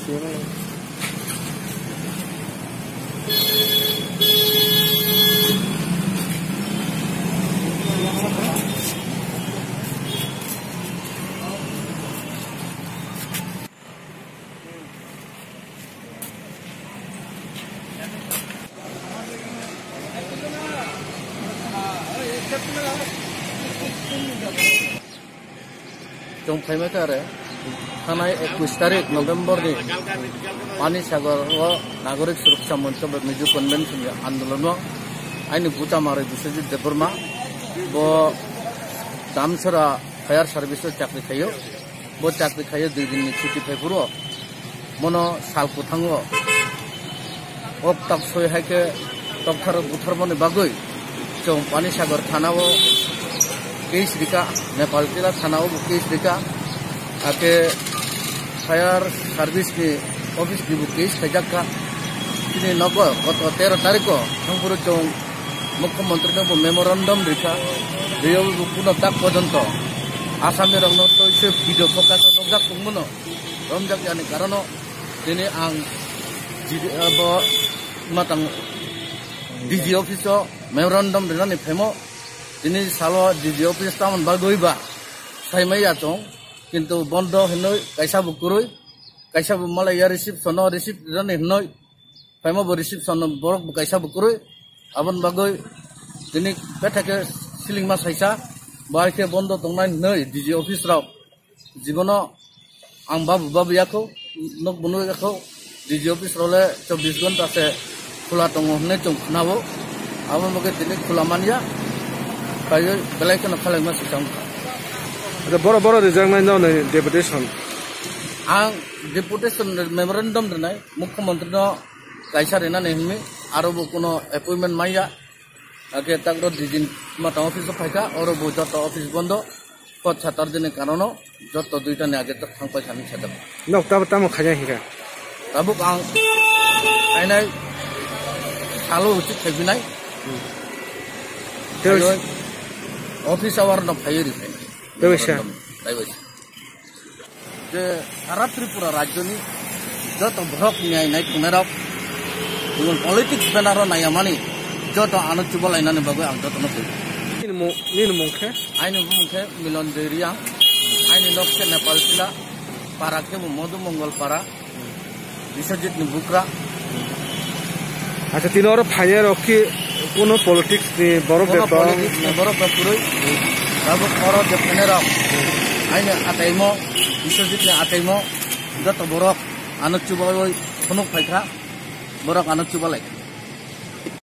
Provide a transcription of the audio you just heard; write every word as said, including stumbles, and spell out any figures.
Chwng phaima khe are thanai ekush tarik November ni Panisagar o Nagorik Suraksha Moncho bai Mizo Convention ni andolon o aini bucha manwi Biswajit Debbarma bo Damsara fire service o chakri khaio. Bo chakri khaio dui din ni chuti phai phuru. Bono sal kwthango o tak soi hai khe tokthar butharmani bagwi chwng Panisagar thana o case rika, Nepal Tila thana o bo case rika, hakhe fire service ni office ni bo case khaijak kha. Chini nogo koto tero tariko thangphuru chwng Mukhyamantri no bo memorandum rika, riyabo bo kuno tak pojonto Asami rokno soi soi video focus o nukjak tongmano. Romjak yani karono tini ang G D, abo matang D G office o memorandum rinani phaimo. Tini salo D G office tamon bagwi ba saimai ya chwng, kintu bondo hinwi kaisa bo kwrwi, kaisa bo malai ya reception o receipt rinani hinwi phaima bo reception o borok bo kaisa bo kwrwi. Aboni bagwi tini bethake silingma saisa bai khe bondo tongnai hinwi D G office rok. Jibono ang babu babu yakho, nok bunu yakho, D G office role chobbish ghonta se khula tongo hinwi chwng khnao. Abo bagwi tini khula manya, kaiwi belai kheno khalengma sisang. Acha boro boro rijaknai no ni deputation. Ang deputation memorandum rinai, Mukhyamantri no kaisa rinani hinwi, aro bo kuno appointment manya. Ake takro D G mata office o phaikha, oro bo joto office bondo. Kot satar dini karono joto duita ni age tok thang paisa ni sajak. Nok tabo tamo khaina hika. Tabuk ang ainai salo uchi khaibinai. Tei Ayo office hour no phayo ri. Tei waisa. Tei waisa. Je sara Tripura rajyoni joto borok niyai nai tongnai rok, jemon politics banner o naiya mani joto ano chuba lainani bagwi ang jotono koi. Nini mung, nini mung khe? Aini mung khe Milon Dei Reang, aini nok khe Nepal Tila, para khe bo Modhu Mongol para, Biswajit ni bukra. Acha, tini oro phainai rok ki kuno politics ni borok Bono bebak? Politics ni borok bebak kwrwi. Tabuk oro je phainai rok aini ataimo, Biswajit ni ataimo, joto borok ano chubawi phunuk phaikha, borok ano chubalai.